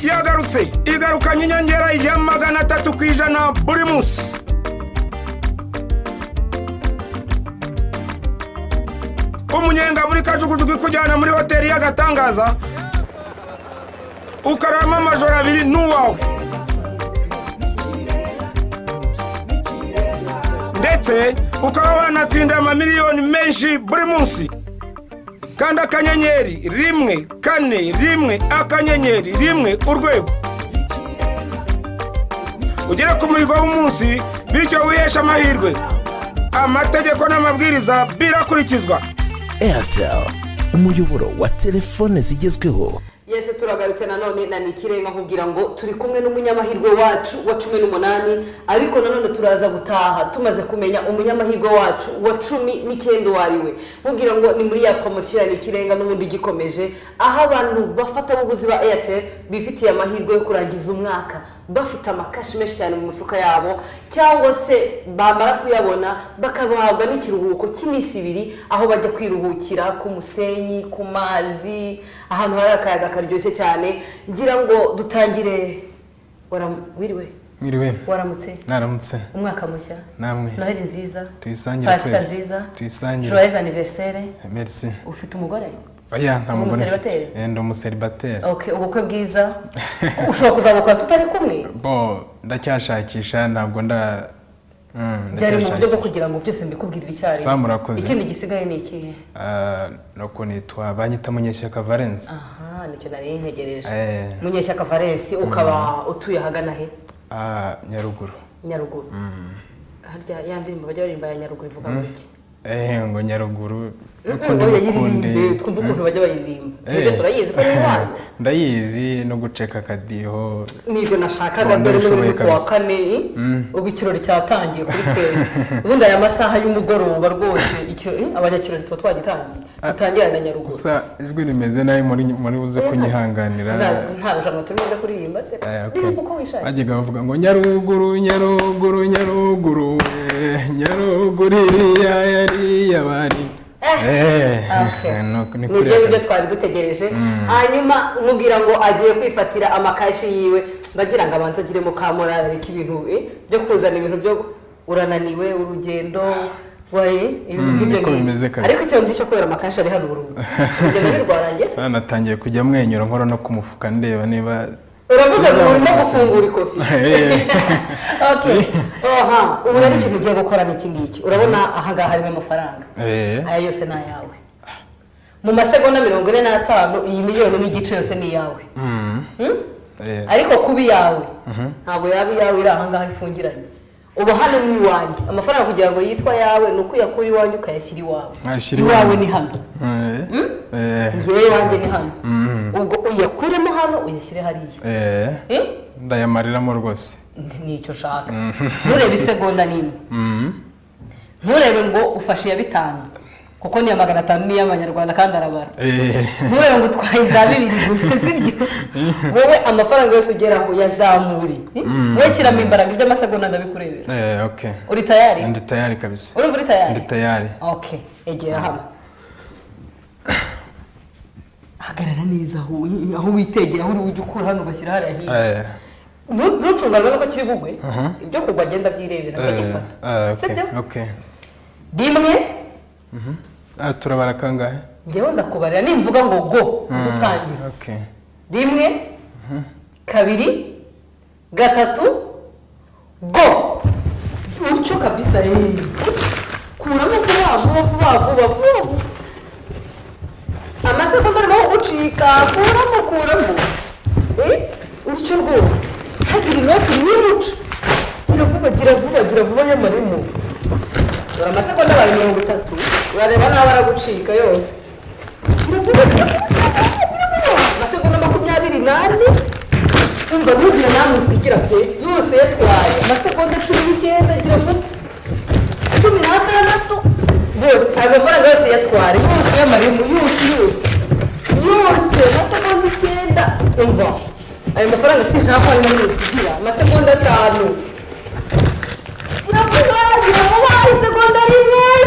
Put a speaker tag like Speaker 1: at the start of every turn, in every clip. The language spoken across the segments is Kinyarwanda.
Speaker 1: Yagarutse, igarukanye inyongera ya 300% buri munsi. Umunyenga muri kajugujugu ikujyana muri hoteli y'agatangaza, ukararamo amajoro 2 n'uwawe, ndetse ukaba wanatsinda amamiliyoni menshi buri munsi. Kandi *141*1# ugere ku muhigo w'umunsi, bityo wiheshe amahirwe. Amategeko n'amabwiriza birakurikizwa.
Speaker 2: Airtel, umuyoboro wa telefone zigezweho.
Speaker 3: Yes, turagarutse nanone na Nikirenga, nkubwira ngo turi kumwe n'umunyamahirwe wacu wa 18, ariko nanone turaza gutaha tumaze kumenya umunyamahirwe wacu wa 19 uwo ari we. Nkubwira ngo ni muri ya poromosiyo ya Nikirenga n'ubundi igikomeje, aho abantu bafatabuguzi ba Airtel bifitiye amahirwe yo kurangiza umwaka bafite amakashi menshi cyane mu mifuka yabo, cyangwa se bamara kuyabona bakabahabwa n'ikiruhuko cy'iminsi 2, aho bajya kwiruhukira ku musenyi, ku mazi, ahantu hari akayaga karyoshye cyane. Ngira ngo dutangire. Wiriwe?
Speaker 4: Mwiriwe.
Speaker 3: Waramutse?
Speaker 4: Naramutse.
Speaker 3: Umwaka mushya.
Speaker 4: Namwe.
Speaker 3: Noheli nziza.
Speaker 4: Tuyisangire.
Speaker 3: Pasika
Speaker 4: Twese.
Speaker 3: nziza.
Speaker 4: Tuyisangire.
Speaker 3: Joyeux anniversaire.
Speaker 4: Merci.
Speaker 3: Ufite umugore?
Speaker 4: Oya, nta
Speaker 3: Uri
Speaker 4: mugore mfite.
Speaker 3: umuseribateri?
Speaker 4: Ndi umuseribateri.
Speaker 3: Okay, ubukwe bwiza. Ushobora kuzabukora tutari kumwe?
Speaker 4: Bo, ndacyashakisha, ntabwo nda
Speaker 3: Byari mu buryo bwo
Speaker 4: ndacyashakisha.
Speaker 3: kugira ngo byose mbikubwirire icyarimwe.
Speaker 4: Sawa, murakoze.
Speaker 3: Ikindi gisigaye ni ikihe?
Speaker 4: Ah, nuko nitwa, banyita Munyeshyaka Valence.
Speaker 3: Aha nicyo nari ntegereje. Munyeshyaka Valence, ukaba utuye ahagana he?
Speaker 4: Ah, Nyaruguru.
Speaker 3: Nyaruguru. Harya ya ndirimbo bajya baririmba ya Nyaruguru ivuga ngo iki?
Speaker 4: Ngo Nyaruguru
Speaker 3: Mm,
Speaker 4: ukunde.
Speaker 3: oya,
Speaker 4: Mukunde.
Speaker 3: yiririmbe twumve ukuntu bajya bayiririmba. Ibyo byose urayizi ko ni iwanyu?
Speaker 4: Ndayizi, no guceka akadiho.
Speaker 3: Nibyo nashakaga.
Speaker 4: Rwanda
Speaker 3: Dore n'ubu
Speaker 4: bishoboye
Speaker 3: ni kuwa
Speaker 4: kabisa.
Speaker 3: kane, ubu ikirori cyatangiye kuri twebwe. Ubundi aya masaha y'umugoroba rwose abanyakirori tuba twagitangiye. Dutangira na Nyaruguru.
Speaker 4: Gusa ijwi rimeze nabi, muri buze kunyihanganira.
Speaker 3: Nta rushanwa turimo ryo kuririmba se.
Speaker 4: Okay.
Speaker 3: Ririmba uko wishakiye.
Speaker 4: Bajyaga bavuga ngo Nyaruguru, Nyaruguru, Nyaruguru we, Nyaruguru iriya yari yabari.
Speaker 3: Okay.
Speaker 4: Ni
Speaker 3: Nibyo
Speaker 4: kuriya
Speaker 3: nibyo
Speaker 4: kabisa.
Speaker 3: twari dutegereje. Hanyuma nkubwira ngo agiye kwifatira amakashi yiwe, mbagira ngo abanze agiremo ka morale, ariko ibintu byo kuzana ibintu byo urananiwe, urugendo waye, ibintu nk'ibyo
Speaker 4: Niko
Speaker 3: ngibyo.
Speaker 4: bimeze kabisa.
Speaker 3: Ariko icyo nzi cyo, kubera amakashi ari hano burundu, urugendo ntirwarangiye se?
Speaker 4: Natangiye kujya mwenyura, nkora no ku mufuka ndeba niba
Speaker 3: Uravuze ngo urimo gufungura ikofi. Okay, oha, ubu rero ikintu ugiye gukora ni iki ngiki. Urabona aha ngaha harimo amafaranga. Aya yose ni ayawe. Mu masegonda 45 iyi miliyoni n'igice yose ni iyawe. Hmm? Ariko kuba iyawe, ntabwo yaba iyawe iri aha ngaha ifungiranye. Uba hano ni iwanjye. Amafaranga kugira ngo yitwe ayawe ni uko uyakura iwanjye ukayashyira iwawe.
Speaker 4: Nkayashyira
Speaker 3: Iwawe
Speaker 4: iwanjye.
Speaker 3: ni hano. Ngewe iwanjye ni hano. Ubwo uyakuremo hano uyashyire hariya. Eh?
Speaker 4: Ndayamariramo rwose.
Speaker 3: Nicyo nshaka. Nturebe isegonda n'imwe, nturebe ngo ufashe iya 5, kuko niya 500 ni iy'amanyarwanda kandi arabara. Nturebe ngo utwaye iza 2 gusa, sibyo? Wowe amafaranga yose ugeraho yazamure. Wowe shyiramo imbaraga, iby'amasegonda ndabikurebera.
Speaker 4: Okay.
Speaker 3: Uri tayari?
Speaker 4: Ndi tayari kabisa.
Speaker 3: Urumva uri tayari?
Speaker 4: Ndi tayari.
Speaker 3: Okay, egera hano, hagarara neza aho witegeye, aho uri ujya ukura hano ugashyira hariya hirya. Ntucunganwe nuko kiri bugwe. Ibyo kugwa agenda abyirebera, ndagifata.
Speaker 4: Okay.
Speaker 3: Sibyo?
Speaker 4: Okay.
Speaker 3: Rimwe.
Speaker 4: Ah, turabara kangahe?
Speaker 3: Njyewe ndakubarira, nimvuga ngo go dutangira.
Speaker 4: Okay.
Speaker 3: Rimwe, kabiri, gatatu, go! Utyo kabisa. Kuramo vuba vuba vuba vuba vuba vuba. Amasegonda arimo kugucika. Kuramo, kuramo. Utyo rwose, hagira inoti n'uruca. Gira vuba, gira vuba, gira vuba y'amarimo. Dore amasegonda abaye 30, urareba nabi aragucika yose. Gira vuba, gira vuba, gira vuba. Amasegonda 24. Umva, ntugire namwe usigira pe, yose yatwaye. Amasegonda 19. Gira vuba. 16. Rwose ayo mafaranga yose yatware yose y'amarimo, yose yose yose. Amasegonda 9. Umva, ayo mafaranga sinshaka ko harimo n'usigira. Amasegonda 5. Gira vuba, gira vuba. Isegonda 1,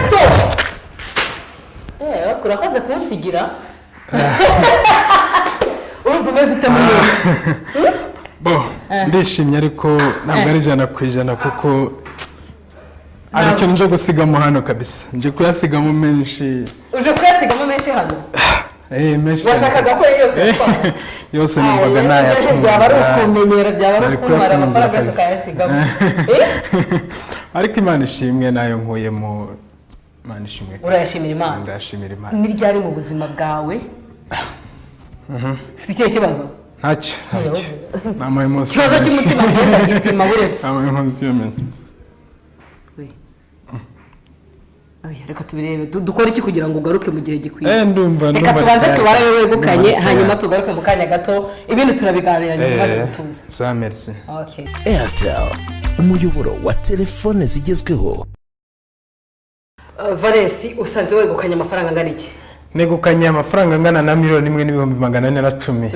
Speaker 3: stop! Urakoze kunsigira. Urumva umeze ute muri wowe?
Speaker 4: Bo, ndishimye, ariko ntabwo ari 100%, kuko hari ikintu nje gusigamo hano kabisa, nje kuyasigamo menshi.
Speaker 3: Uje kuyasigamo menshi hano?
Speaker 4: Eh, menshi cyane
Speaker 3: Washakaga
Speaker 4: kabisa.
Speaker 3: ko yose uyatwara?
Speaker 4: Yose numvaga nayakunze.
Speaker 3: Byaba ari ukumenyera, byaba ari
Speaker 4: Nari
Speaker 3: ukumara
Speaker 4: kuyakunzura
Speaker 3: amafaranga yose
Speaker 4: kabisa.
Speaker 3: ukayasigamo. Eh?
Speaker 4: Ariko Imana ishimwe, nayo nkuyemo, Imana ishimwe kabisa.
Speaker 3: Urayashimira Imana?
Speaker 4: Ndashimira Imana.
Speaker 3: Ni ryari mu buzima bwawe? Ufite ikihe kibazo?
Speaker 4: Ntacyo, ntacyo, nta ma emotion.
Speaker 3: Ikibazo cy'umutima ngenda gipima, buretse.
Speaker 4: Nta ma emotion menya.
Speaker 3: We. Oya, reka tubirebe. Dukore iki kugira ngo ugaruke mu gihe gikwiye?
Speaker 4: Eh, ndumva
Speaker 3: Reka
Speaker 4: ndumva
Speaker 3: tubanze
Speaker 4: tayari.
Speaker 3: tubare ayo wegukanye,
Speaker 4: Ndumva
Speaker 3: hanyuma
Speaker 4: tayari.
Speaker 3: tugaruke mu kanya gato, ibindi turabiganira nyuma umaze
Speaker 4: Eh,
Speaker 3: gutuza.
Speaker 4: Sa, merci.
Speaker 3: Okay.
Speaker 2: Airtel, umuyoboro wa telefone zigezweho.
Speaker 3: Valens, usanze wegukanye amafaranga angana iki?
Speaker 4: Negukanye amafaranga angana na 1,410,000.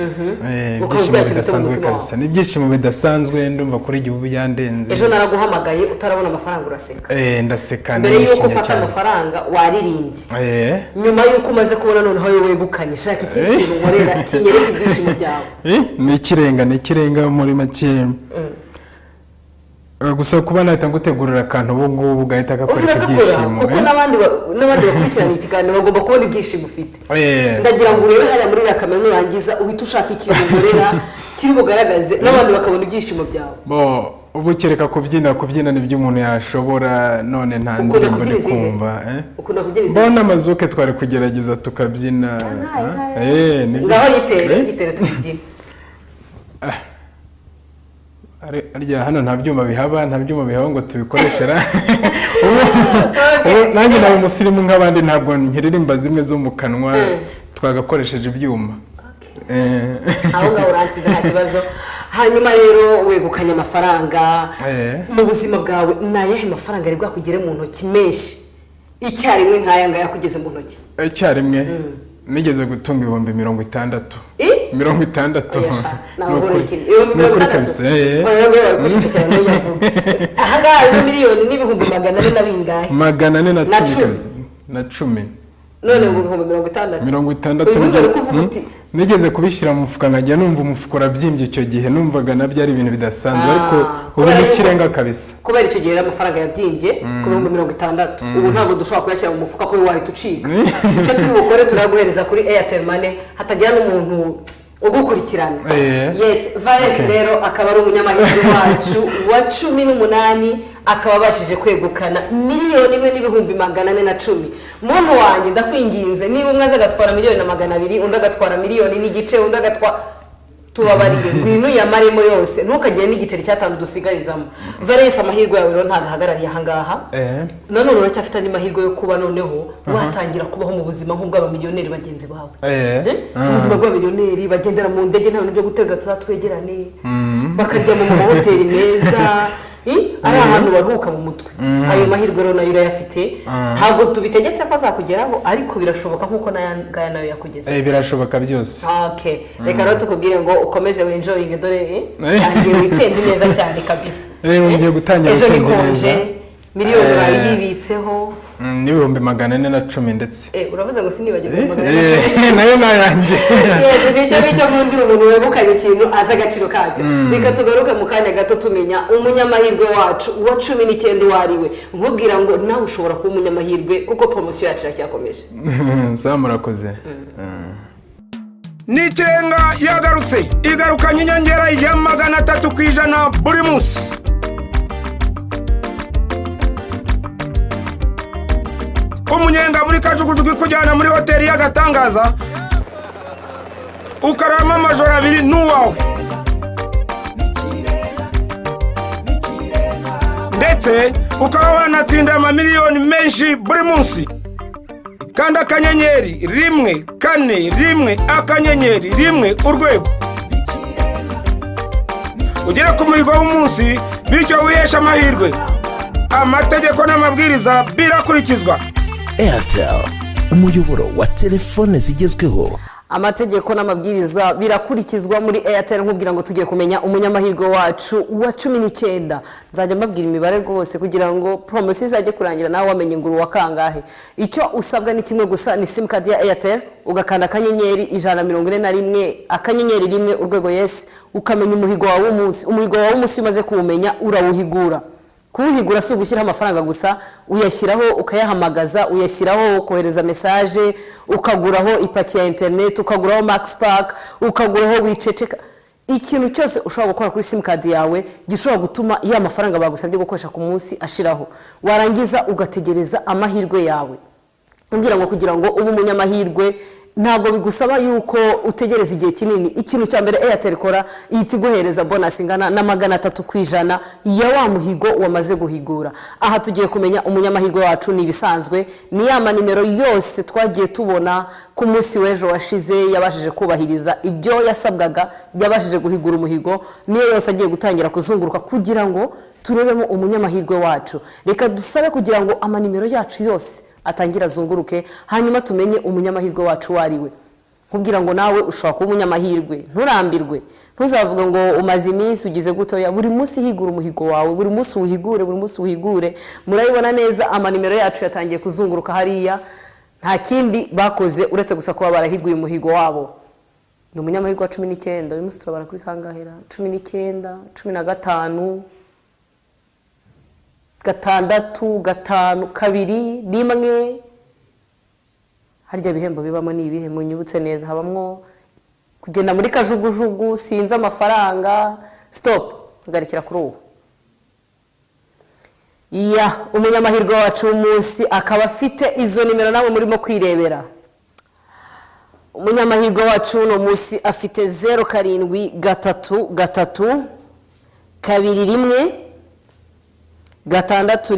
Speaker 3: Ukaba
Speaker 4: Ibyishimo
Speaker 3: ubyakira ute mu
Speaker 4: bidasanzwe
Speaker 3: mutima
Speaker 4: kabisa, ni ibyishimo bidasanzwe, ndumva kuri igihugu byandenze.
Speaker 3: Ejo naraguhamagaye utarabona amafaranga, uraseka.
Speaker 4: Ndaseka,
Speaker 3: Mbere y'uko
Speaker 4: nishimye
Speaker 3: ufata
Speaker 4: cyane.
Speaker 3: amafaranga waririmbye. Nyuma y'uko umaze kubona noneho ayo wegukanye, shaka ikindi kintu nkorera kinyereka ibyishimo byawe.
Speaker 4: Ni ikirenga, ni ikirenga muri make. Gusa kuba nahita ngutegurira akantu ubu ngubu ugahita gakwereka
Speaker 3: Uragakora
Speaker 4: ibyishimo.
Speaker 3: kuko n'abandi bakurikirana ikiganiro bagomba kubona ibyishimo ufite. Ndagira ngo urebe hariya muri iriya kamera, nurangiza uhite ushaka ikintu nkorera kiri bugaragaze n'abandi bakabona ibyishimo byawe.
Speaker 4: Bo, ubu kereka kubyina, kubyina nibyo umuntu yashobora, none nta
Speaker 3: Ukunda
Speaker 4: ndirimbo
Speaker 3: kubyina
Speaker 4: ndi
Speaker 3: izihe?
Speaker 4: kumva, eh?
Speaker 3: Ukunda kubyina izihe?
Speaker 4: Mbona amazuke twari kugerageza tukabyina.
Speaker 3: Ntayo.
Speaker 4: Nibyo.
Speaker 3: Ngaho yitere, yitere tubibyine.
Speaker 4: Arya hano nta byuma bihaba, nta byuma bihaba ngo tubikoreshe ra. Ubu nanjye naba umusirimu nk'abandi, ntabwo nkiririmba zimwe zo mu kanwa, twagakoresheje ibyuma.
Speaker 3: Aho ngaho uransize, nta kibazo. Hanyuma rero wegukanye amafaranga. Mu buzima bwawe ni ayahe mafaranga yari bwakugere mu ntoki menshi icyarimwe nk'aya ngaya akugeze mu ntoki?
Speaker 4: Icyarimwe nigeze gutunga 60,000.
Speaker 3: Eh?
Speaker 4: 60.
Speaker 3: Oya sha, nawe
Speaker 4: Ni
Speaker 3: uhora
Speaker 4: ukuri.
Speaker 3: ikintu ibihumbi
Speaker 4: Ni
Speaker 3: mirongo
Speaker 4: ukuri
Speaker 3: itandatu
Speaker 4: kabisa, eh.
Speaker 3: Oya, oya, oya, cyane uyavuga. Aha ngaha harimo miliyoni n'ibihumbi magana ane na bingahe?
Speaker 4: Magana ane na
Speaker 3: Na
Speaker 4: cumi
Speaker 3: cumi.
Speaker 4: kabisa, na cumi.
Speaker 3: None ngo 60,000?
Speaker 4: 60.
Speaker 3: Uyu nguyu uri kuvuga uti
Speaker 4: Nigeze kubishyira mu mufuka nkajya numva umufuka urabyimbye. Icyo gihe numvaga nabyo ari ibintu bidasanzwe, ariko ubu
Speaker 3: Kubera
Speaker 4: ni ikirenga kabisa.
Speaker 3: Kubera icyo gihe rero amafaranga yabyimbye ku 60,000, ubu ntabwo dushobora kuyashyira mu mufuka ko wahita ucika. Icyo turi bukore, turaguhereza kuri Airtel Money, hatagira n'umuntu ugukurikirana. Yes, Valens rero akaba ari umunyamahirwe wacu wa 18, akaba abashije kwegukana 1,410,000. Muntu wanjye, ndakwinginze, niba umwe aza agatwara 1,200,000, undi agatwara miliyoni n'igice, undi agatwara, tubabarire, ngwino uyamaremo yose, ntukagire n'igiceri cy'atanu dusigarizamo. Valens, amahirwe yawe rero ntabwo ahagarariye ahangaha. Nanone uracyafite andi mahirwe yo kuba noneho watangira kubaho mu buzima nk'ubw'abamiliyoneri bagenzi bawe. Eh? Ubuzima bw'abamiliyoneri, bagendera mu ndege, nta bintu byo gutega, tuzatwegerane, bakaryama mu mahoteli meza, eh? Ari ahantu baruhuka mu mutwe. Ayo mahirwe rero nayo urayafite. Ntabwo tubitegetse ko azakugeraho, ariko birashoboka nk'uko n'aya ngaya nayo yakugezeho.
Speaker 4: Birashoboka byose.
Speaker 3: Okay, reka rero tukubwire ngo ukomeze wenjoyinge, dore
Speaker 4: Eh.
Speaker 3: tangiye weekend neza cyane kabisa.
Speaker 4: Ngiye gutangira
Speaker 3: Ejo ni
Speaker 4: weekend
Speaker 3: konje.
Speaker 4: neza.
Speaker 3: Miliyoni urayibitseho.
Speaker 4: N'ibihumbi 410 ndetse.
Speaker 3: Uravuze ngo sinibagirwe 410.
Speaker 4: Nayo ni ayanjye.
Speaker 3: Yes, nicyo nicyo nkundira umuntu wegukanye ikintu azi agaciro kacyo. Reka tugaruke mu kanya gato tumenya umunyamahirwe wacu wa 19 uwo ari we, nkubwira ngo nawe ushobora kuba umunyamahirwe kuko poromosiyo yacu iracyakomeje.
Speaker 4: Za, murakoze.
Speaker 1: Ni Ikirenga yagarutse, igarukanye inyongera ya 300% buri munsi. Umunyenga muri kajugujugu ikujyana muri hoteli y'agatangaza, ukararamo amajoro abiri n'uwawe, ndetse ukaba wanatsinda amamiliyoni menshi buri munsi. Kandi *141*1# ugere ku muhigo w'umunsi, bityo wiheshe amahirwe. Amategeko n'amabwiriza birakurikizwa.
Speaker 2: Airtel, umuyoboro wa telefone zigezweho.
Speaker 3: Amategeko n'amabwiriza birakurikizwa muri Airtel. Nkubwira ngo tugiye kumenya umunyamahirwe wacu wa 19. Nzajya mbabwira imibare rwose kugira ngo poromosiyo izajye kurangira nawe wamenye ngo uri uwa kangahe. Icyo usabwa ni kimwe gusa, ni simukadi ya Airtel, ugakanda *141*1#, yes, ukamenya umuhigo wawe w'umunsi. Umuhigo wawe w'umunsi iyo umaze kuwumenya, urawuhigura. Kuwuhigura si ugushyiraho amafaranga gusa, uyashyiraho ukayahamagaza, uyashyiraho ukohereza message, ukaguraho ipaki ya interineti, ukaguraho max pack, ukaguraho wiceceka. Ikintu cyose ushobora gukora kuri simukadi yawe gishobora gutuma ya mafaranga bagusabye gukoresha ku munsi ashiraho, warangiza ugategereza amahirwe yawe. Mbwira ngo kugira ngo ube umunyamahirwe ntabwo bigusaba yuko utegereza igihe kinini. Ikintu cya mbere Airtel ikora, ihita iguhereza bonus ingana na 300% ya wa muhigo wamaze guhigura. Aha tugiye kumenya umunyamahirwe wacu. Ni ibisanzwe, ni ya manimero yose twagiye tubona ku munsi w'ejo washize yabashije kubahiriza ibyo yasabwaga, yabashije guhigura umuhigo, niyo yose agiye gutangira kuzunguruka kugira ngo turebemo umunyamahirwe wacu. Reka dusabe kugira ngo amanimero yacu yose atangire azunguruke, hanyuma tumenye umunyamahirwe wacu uwo ari we. Nkubwira ngo nawe ushobora kuba umunyamahirwe. Nturambirwe, ntuzavuge ngo umaze iminsi ugize gutoya. Buri munsi higura umuhigo wawe, buri munsi uwuhigure, buri munsi uwuhigure. Murabibona neza, amanimero yacu yatangiye kuzunguruka hariya. Nta kindi bakoze uretse gusa kuba barahiguye umuhigo wabo. Ni umunyamahirwe wa 19. Uyu munsi turabara kuri kangahera? 19, 15, 6, 5, 2, 1. Harya ibihembo bibamo ni ibihe? Munyibutse neza. Habamwo kugenda muri kajugujugu, sinzi, amafaranga. Stop, hagarikira kuri ubu. Ya umunyamahirwe wacu w'umunsi akaba afite izo nimero namwe murimo kwirebera. Umunyamahirwe wacu uno munsi afite 0 7 3 3 2 1 6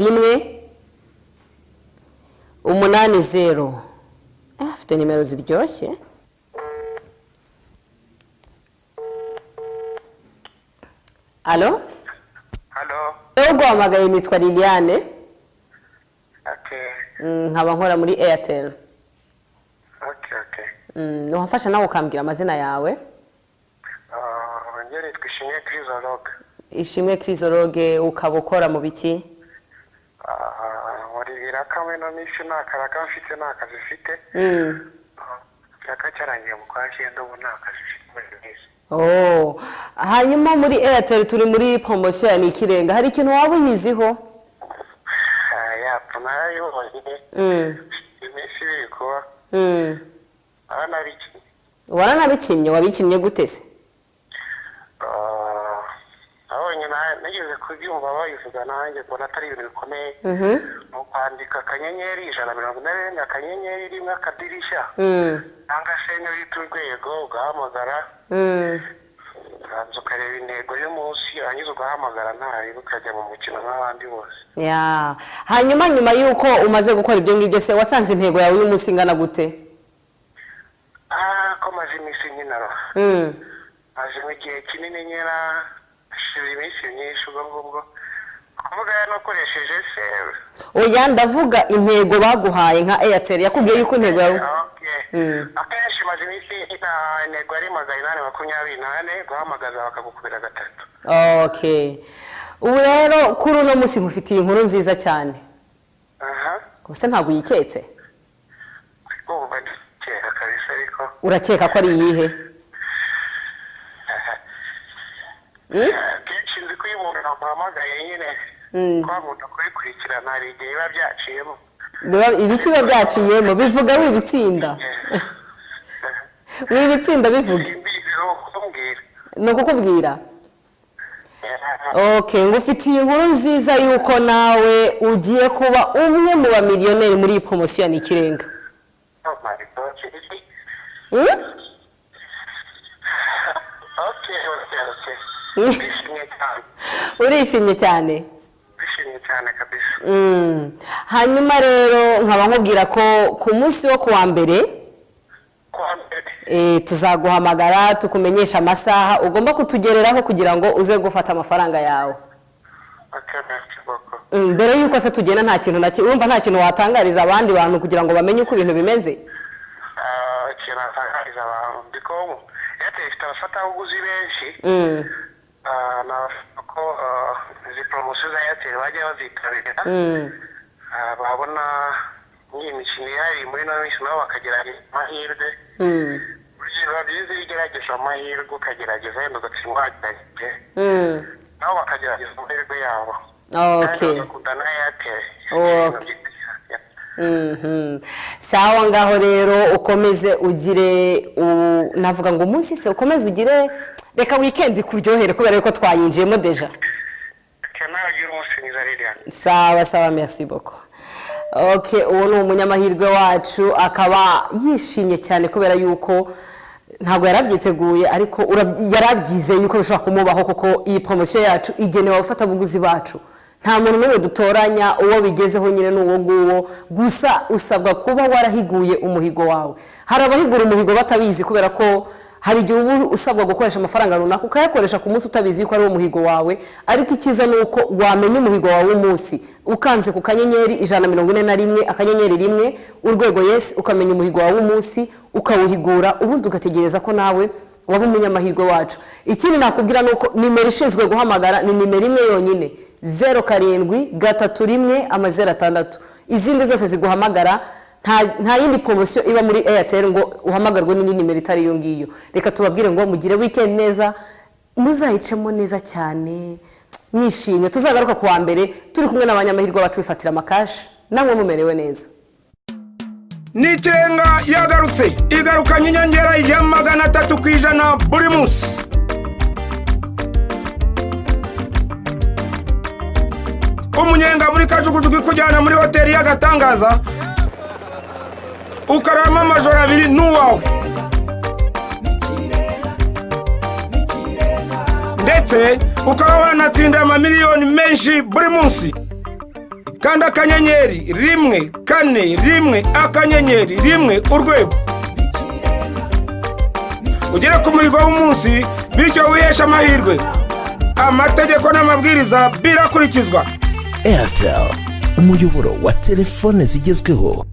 Speaker 3: 1 8 0. Afite nimero ziryoshye. Alo?
Speaker 5: Halo.
Speaker 3: Uguhamagaye nitwa Liliane.
Speaker 5: Okay.
Speaker 3: Nkaba nkora muri Airtel.
Speaker 5: Okay.
Speaker 3: Wamfasha nawe ukambwira amazina yawe?
Speaker 5: Njye nitwa Ishimwe Chrysologue.
Speaker 3: Ishimwe Chrysologue, ukaba ukora mu biki?
Speaker 5: Muri biraka muri ino minsi nta karaka mfite, nta kazi mfite. Kiraka cyarangiye mu kwa cyenda, ubu nta kazi mfite muri iyo minsi.
Speaker 3: Oh. Hanyuma muri Airtel turi muri poromosiyo ya Nikirenga, hari ikintu waba uyiziho?
Speaker 5: Yapfa narayibonye. Iminsi ibiri kuba. Naranabikinnye.
Speaker 3: Waranabikinnye? Wabikinnye gute se?
Speaker 5: Nabonye nigeze kubyumva babivuga, nanjye mbona atari ibintu bikomeye. Ni ukwandika *141*1#, cyangwa se niba uhita urwego ugahamagara, ubanza ukareba intego y'umunsi, warangiza ugahamagara, ntayo ukajya mu mukino nk'abandi bose.
Speaker 3: Ya, hanyuma nyuma y'uko umaze gukora ibyo ngibyo se, wasanze intego yawe y'umunsi ingana gute?
Speaker 5: Ko maze iminsi nkinara, maze igihe kinini nkina, hashize iminsi myinshi. Ubwo ngubwo kuvuga yanakoresheje se?
Speaker 3: Oya, ndavuga intego baguhaye nka Airtel, yakubwiye yuko intego yawe
Speaker 5: Okay. Akenshi maze iminsi nkina, intego yari 824, guhamagaza bakagukubira gatatu.
Speaker 3: Okay, ubu rero kuri uno munsi nkufitiye inkuru nziza cyane.
Speaker 5: Aha.
Speaker 3: Gusa ntabwo uyiketse?
Speaker 5: Kumva ndikeka kabisa, ariko
Speaker 3: Urakeka ko ari iyihe?
Speaker 5: Kenshi nzi ko iyo umuntu amuhamagaye nyine, twakunda kubikurikirana, hari igihe biba byaciyemo.
Speaker 3: Ibiki biba byaciyemo? Bivuga wibitsinda, wibitsinda, bivuge.
Speaker 5: Simbizi, kumbwira.
Speaker 3: Ni ukukubwira. Okay, ngufitiye inkuru nziza yuko nawe ugiye kuba umwe mu bamiliyoneri muri iyi poromosiyo ya Nikirenga.
Speaker 5: Oh my God. Okay. Ndishimye cyane.
Speaker 3: Urishimye cyane?
Speaker 5: Ndishimye cyane kabisa.
Speaker 3: Hanyuma rero nkaba nkubwira ko ku munsi wo kuwa mbere
Speaker 5: Kuwa mbere.
Speaker 3: Tuzaguhamagara tukumenyesha amasaha ugomba kutugereraho kugira ngo uze gufata amafaranga yawe.
Speaker 5: Okay, merci beaucoup.
Speaker 3: Mbere y'uko se tugenda, nta kintu na kimwe urumva, nta kintu watangariza abandi bantu kugira ngo bamenye uko ibintu bimeze?
Speaker 5: Ikintu natangariza abantu Abafatabuguzi benshi, navuga ko izi poromosiyo za Airtel bajya bazitabira. Babona nk'iyi mikino ihari muri ino minsi, nabo bakagerageza amahirwe. Biba byiza iyo ugerageje amahirwe, ukagerageza wenda ugatsindwa wagerageje, nabo bakagerageza amahirwe yabo kandi bagakunda na Airtel.
Speaker 3: Sawa, ngaho rero ukomeze ugire navuga ngo umunsi se ukomeze ugire, reka weekend ikuryohere kubera yuko twayinjiyemo déjà.
Speaker 5: Nawe ugira umunsi mwiza, Lilian.
Speaker 3: Sawa sawa, merci beaucoup. Okay, uwo ni umunyamahirwe wacu, akaba yishimye cyane kubera yuko ntabwo yarabyiteguye, ariko yarabyizeye yuko bishobora kumubaho, kuko iyi poromosiyo yacu igenewe abafatabuguzi bacu. Nta muntu n'umwe dutoranya, uwo bigezeho nyine ni uwo nguwo. Gusa usabwa kuba warahiguye umuhigo wawe. Hari abahigura umuhigo batabizi, kubera ko hari igihe uba usabwa gukoresha amafaranga runaka, ukayakoresha ku munsi utabizi yuko ari wo muhigo wawe. Ariko icyiza ni uko wamenya umuhigo wawe w'umunsi ukanze ku *141*1# yes, ukamenya umuhigo wawe w'umunsi, ukawuhigura, ubundi ugategereza ko nawe waba umunyamahirwe wacu. Ikindi nakubwira ni uko nimero ishinzwe guhamagara ni nimero imwe yonyine, 0731 0 0 6. Izindi zose ziguhamagara, nta yindi poromosiyo iba muri Airtel ngo uhamagarwe n'indi nimero itari iyo ngiyo. Reka tubabwire ngo mugire weekend neza, muzayicemo neza cyane mwishimye. Tuzagaruka ku wa mbere turi kumwe n'abanyamahirwe bacu bifatira amakashi, namwe mumerewe neza.
Speaker 1: Ni Ikirenga yagarutse, igarukanye inyongera ya 300% buri munsi. Umunyenga muri kajugujugu ikujyana muri hoteli y'agatangaza, ukararamo amajoro 2 n'uwawe, ndetse ukaba wanatsinda amamiliyoni menshi buri munsi. Kandi *141*1# ugere ku muhigo w'umunsi, bityo wiheshe amahirwe. Amategeko n'amabwiriza birakurikizwa.
Speaker 2: Airtel, umuyoboro wa telefone zigezweho.